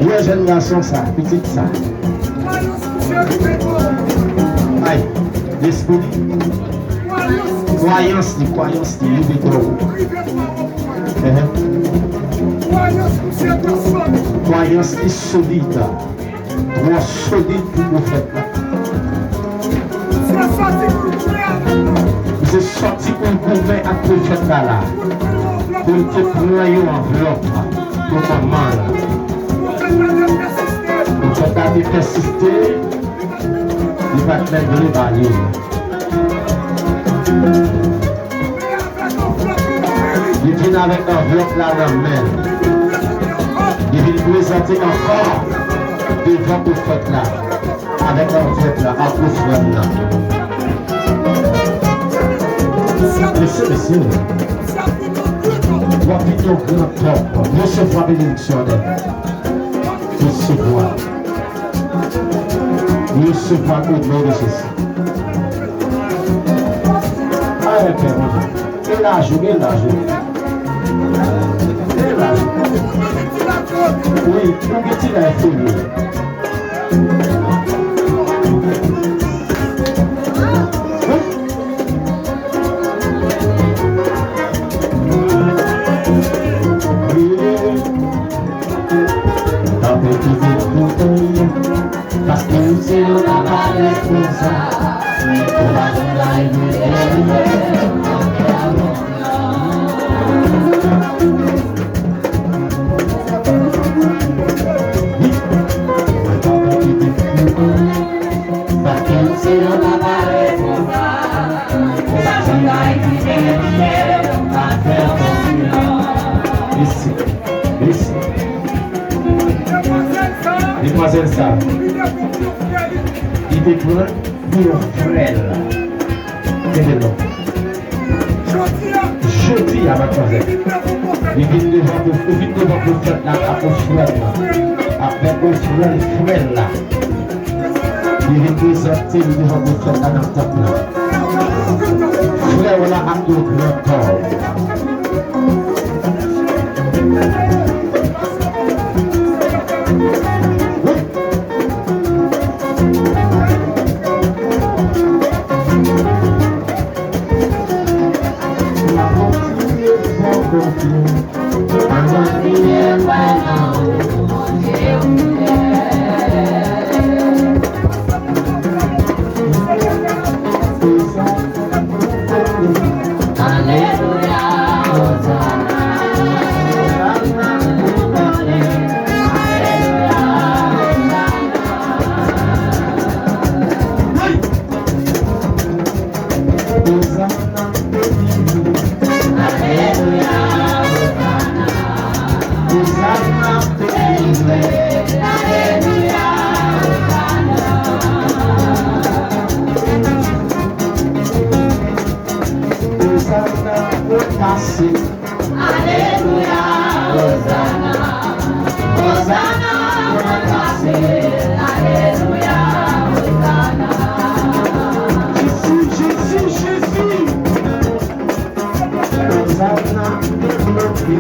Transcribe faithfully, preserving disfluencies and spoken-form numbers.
Byen jèn gason sa, pitit sa. Ay, lespri li. Kwayans li, kwayans li, rive twò wo. Ehe. Kwayans li solid. Twò solid pou pwofèt la. Misye sòti pou l goumen ak pwofèt la la. Pou l te pran yon anvlòp pou manman l. Pwofèt la te pèsiste. Li pa t menm vle ba li l. Li vin avèk anvlòp la nan men l. Li vin prezante ankò devan pwofèt la avèk anvlòp la ak ofrann nan. Mesye, mesye, w ap vin yon gran tòp. Resevwa benediksyon, Adèl. Resevwa. Resevwa o non de Jezi. Amen, Pè Bondye. E lajou, e lajou. E lajou. Wi, ou gen ti laj foli. Tanpri kite m koute, paske ou se yon papa responsab. Ou pa janm ka evite m. Tanpri kite m koute, paske ou se yon papa responsab. Ou pa janm ka evite m. Mèsi. Mèsi. Demwazèl sa, li te pran pou yon frè l. Kenbe non. Jodi a, madmwazèl, li vin devan, li vin devan pwofèt la ak ofrann la, avèk ofrann frè l la. Li vin prezante li devan pwofèt la nan tanp lan. Frè w la ak yon gran kò. Alelouya, Ozana, Ozana, mwen pase. Alelouya, Ozana. Jezi, Jezi, Jezi. Ozana, devlope.